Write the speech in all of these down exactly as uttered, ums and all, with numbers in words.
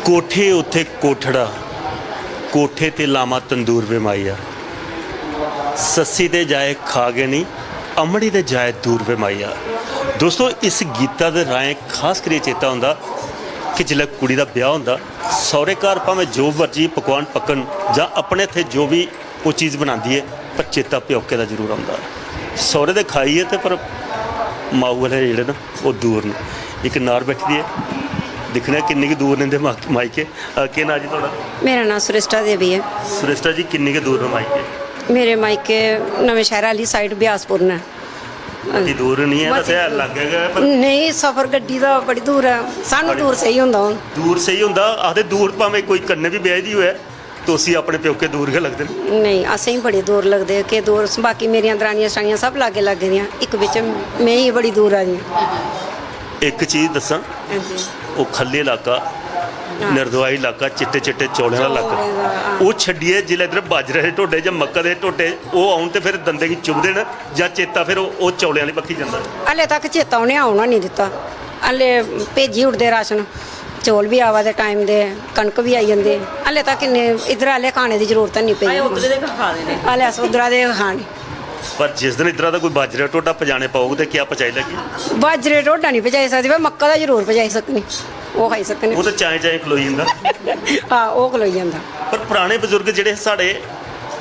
कोठे उत्थे कोठड़ा, कोठे ते लामा तंदूर वे माइया। सस्सी ते जाए खा गै नी, अमड़ी ते जाए दूर वे माइया। दोस्तो, इस गीता दे राहें खास करियै चेता होंदा कि जिसलै कुड़ी दा ब्याह होंदा, सौह्रे घर भामें जो मर्जी पकवान पक्कन जां अपने हत्थें जो बी ओह् चीज बनांदी ऐ, पर चेता प्यौके दा जरूर औंदा। सौह्रे ते खाई ऐ ते पर माऊ आह्ले जेह्ड़े न, ओह् दूर न। इक नार बैठी दी ऐ, दिक्खने आं किन्नी गै दूर न इं'दे मा-, मायके। अ, केह् नांऽ जी थुआढ़ा? मेरा नांऽ सुरेष्ठा देवी ऐ। सुरेष्ठा जी, किन्नी गै दूर न मायके? मेरे मायके नमें शैह्र आह्ली साइड ब्यासपुर न। मती दूर निं ऐ, मती वैसे है दूर। लाग्गै गै, पर नेईं, सफर गड्डी दा बड़ी दूर ऐ, सानूं बड़ी दूर स्हेई होंदा हून। दूर स्हेई होंदा, आखदे दूर भामें कोई कन्नै बी ब्याही दी होऐ, ते उसी अपने प्योके दूर गै लगदे न। नेईं, असेंगी बड़े दूर लगदे, केह् दूर, बाकी मेरियां दरानियां जठानियां सब लाग्गे लाग्गे दियां, इक बिच में ही बड़ी दूर आई दी आं। इक चीज दस्सां, हां जी। ओह् खल्ली इलाका, हां। नरदोआई इलाका, चिट्टे चिट्टे चौलें दा इलाका, चौलें दा, हां। ओह् छड्डियै जिसलै इद्धर बाजरे दे ढोडे जां मक्का दे ढोडे ओह् औन ते फिर दंदें गी चुभदे न जां चेता फिर ओह्, ओह् चौलें आह्ली बक्खी जंदा? हल्ले तक चेता उ'नें औन निं दित्ता, हल्ले भेजी ओड़दे राशन। चौल बी आवा दे टाइम दे, कनक बी आई जंदी। हल्ले तक इन्ने इद्धर आह्ले खाने दी जरूरत हैनी पेई। अजें उद्धर दे गै खा दे न। हल्ले अस उद्धरा दे गै खाने। पर जिस दिन इद्धरा दा कोई बाजरे दा ढोडा पजाने पौग ते क्या पजाई लैगी? बाजरे दा ढोडा निं पजाई सकदी, पर मक्का दा जरूर पजाई सकनी, ओह् खाई सकने। ओह् ते चाएं चाएं खलोई जंदा। हां, ओह् खलोई जंदा। पर पराने बजुर्ग जेह्ड़े साढ़े,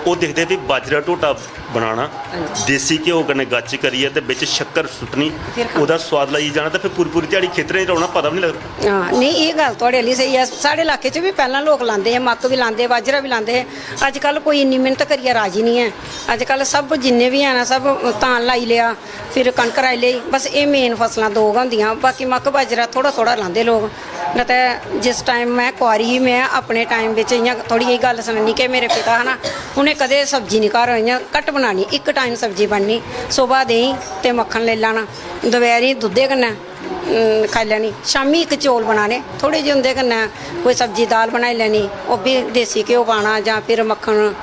ओह् दिखदे भी बाजरे दा ढोडा बनाना, हां जी। देसी घ्यो कन्नै गच्च करियै ते बिच शक्कर सुट्टनी, फिर खाना। ओह्दा सोआद लाइयै जाना ते फिर पूरी, पूरी ध्याड़ी खेतरें च रौह्ना, पता बी निं लगदा। हां, नेईं, एह् गल्ल थुआढ़े आह्ली स्हेई ऐ। साढ़े इलाके च बी पैह्लें लोक लांदे हे, मक्क बी लांदे हे, बाजरा बी लांदे हे। अजकल कोई इन्नी मेह्नत करियै राजी निं ऐ। अजकल सब जिन्ने बी हैन, सब धान लाई लेआ, फिर कनक राही लेई, बस एह् मेन फसलां दो गै होंदियां। बाकी मक्क, बाजरा थोह्ड़ा, थोह्ड़ा लांदे लोक। न ते जिस टाइम में कुआरी ही, में अपने टाइम बिच इ'यां थोह्ड़ी जेही गल्ल सनानी कि मेरे पिता हा ना, उ'नें कदें सब्जी निं घर इ'यां घट्ट बनानी, इक टाइम सब्जी बननी, सुबह देहीं ते मक्खन लेई लैना, दपैह्रीं दुद्धै कन्नै, अम, खाई लैनी, शामीं इक चौल बनाने, थोह्ड़े जेह् उं'दे कन्नै कोई सब्जी दाल बनाई लैनी, ओह् बी देसी घ्यो पाना जां फिर मक्खन,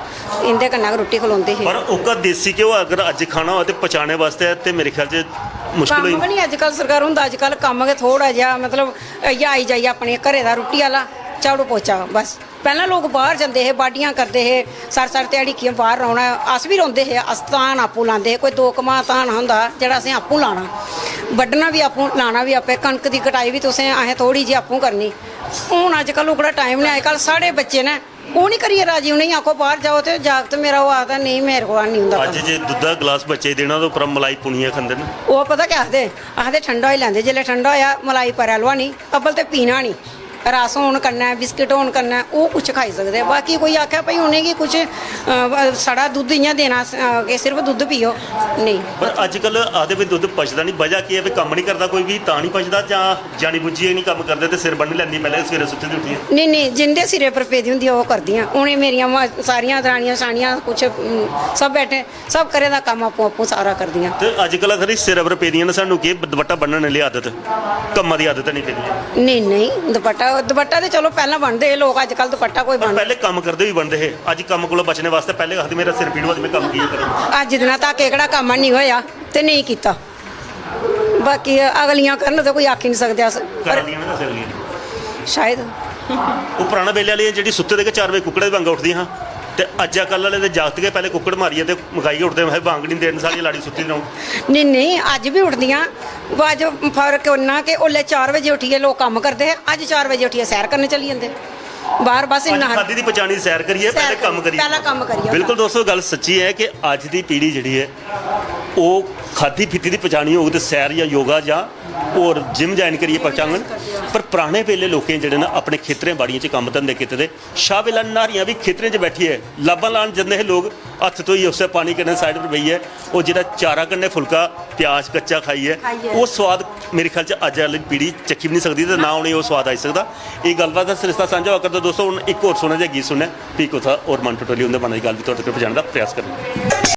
इं'दे कन्नै गै रुट्टी खलोंदी ही। पर ओह्का देसी घ्यो अगर अज्ज खाना होऐ ते पचाने बास्तै ते मेरे ख्याल च मुश्कल होई कम्म गै निं अजकल सरकार होंदा, अजकल कम्म गै थोह्ड़ा जेहा, मतलब, इ'यै आई जाइयै अपने घरै दा रुट्टी आह्ला झाड़ू पोचा बस। पैह्लें लोक बाह्र जंदे हे, बाड्ढियां करदे हे, सारी सारी ध्याड़ी कि'यां बाह्र रौह्ना। अस बी रौंह्दे हे, अस धान आपूं लांदे हे, कोई दो कमां धान होंदा हा जेह्ड़ा असें आपूं लाना, बड्ढना बी आपूं, लाना बी आपें, कनक दी कटाई बी तुसें, असें थोह्ड़ी जेही आपूं करनी। हून अजकल ओह्कड़ा टाइम निं, अजकल साढ़े बच्चे न, ओह् निं करियै राजी, उ'नेंगी आखो बाह्र जाओ ते जागत मेरा ओह् आखदा, "नेईं, मेरे कोला निं होंदा अज्ज कम्म।" जे दुद्धा गलास बच्चे गी देना ते उप्परा मलाई पुनियै खंदे न। ओह् पता केह् आखदे? आखदे, "ठंडा होई लैंदे।" जेल्लै ठंडा होआ, मलाई परै लोआनी, अब्बल ते पीना निं। रस होन कन्नै, बिस्किट होन कन्नै, ओह् कुछ खाई सकदे। बाकी कोई आखै भई उ'नेंगी कुछ, अ, सड़ा दुद्ध इ'यां देना, अ, कि सिर्फ दुद्ध पियो, नेईं। पर अजकल आखदे भई दुद्ध पचदा निं, बजह केह् ऐ? भई कम्म निं करदा कोई बी, तां निं पचदा, जां जानी बुज्झियै निं कम्म करदे ते सिर ब'न्नी लैंदी पैह्लें सवेरे सुत्ती दी उट्ठियै? नेईं, नेईं, जिं'दे सिरै पर पेदी होंदी ऐ, ओह् करदियां। उ'नें मेरियां मा-, सारियां दरानियां, जठानियां, कुछ, उम, सब बैठे, सब घरै दा कम्म आपूं, आपूं सारा करदियां। ते अजकल खरी सिरै पर पेदियां न, सानूं केह् दपट्टा ब'न्नने आह्ली आदत, कम्मा दी आदत निं पेदी ऐ। नेईं, नेईं, दपट्टा, दपट्टा ते चलो पैह्लें ब'नदे हे लोक, अजकल दपट्टा कोई पर ब'नदा? पैह्लें कम्म करदे बी ब'नदे हे, अज्ज कम्म कोला बचने बास्तै पैह्लें आखदे, "मेरा सिर पीड़ होआ दी, में कम्म कि'यां करां?" अज्ज दिना तक एह्कड़ा कम्म हैनी होएआ ते नेईं कीता। बाकी अगलियां करन ते कोई आखी निं सकदे अस। करा दियां न असें अगलियां। शायद। ओह् पराना बेल्ले आह्लियां जेह्ड़ी सुत्ते दे गै चार बजे कुक्कड़ै दी बांगा उठदियां हां, ते अज्जै कल्ल आह्ले दे जागत गै पैह्ले कुक्कड़ मारियै ते मकाई गै उठदे, "भाई बांग निं देन, साढ़ी लाड़ी सुत्ती दी रौह्न।" नेईं, नेईं, अज्ज बी उठदियां। बा अज्ज फर्क इन्ना कि ओल्लै चार बजे उठियै लोक कम्म करदे हे, अज्ज चार बजे उठियै सैर करन चली जंदे। बाहर बस इन्ना अज्ज खाद्धी दी पचानी सैर करियै, सैर पैह्ले कम्म करियै, करियै। पैह्ला कम्म करियै। बिल्कुल दोस्तो, गल्ल सच्ची ऐ कि अज्ज दी पीढ़ी जेह्ड़ी ऐ, ओह् खाद्धी पीती दी पचानी होग ते सैर जां योगा जां होर जिम ज्वाइन करियै पचाङन। पर पराने बेल्ले लोकें जेह्ड़े न, अपने खेतरें बाड़ियें च कम्म धंधे कीते दे, शाह बेल्लै न्हारियां बी खेतरें च बैठियै लाब्बां लान जंदे हे लोक, हत्थ धोइयै उस्सै पानी कन्नै साइड पर बेहियै ओह् जेह्ड़ा चारा कन्नै फुल्का, प्याज कच्चा खाइयै, खाइयै। ओह् सोआद मेरे ख्याल च अज्ज आह्ली पीढ़ी चक्खी बी निं सकदी ते ना उ'नेंगी ओह् सोआद आई सकदा। एह् गल्लबात दा सरिस्ता सांझा होआ करदा दोस्तो। हून इक होर सोह्ना जेहा गीत सुनने, फ्ही कुतै होर मन टटोली उं'दे मनै दी गल्ल बी थुआढ़े तगर पजाने दा प्रयास करने।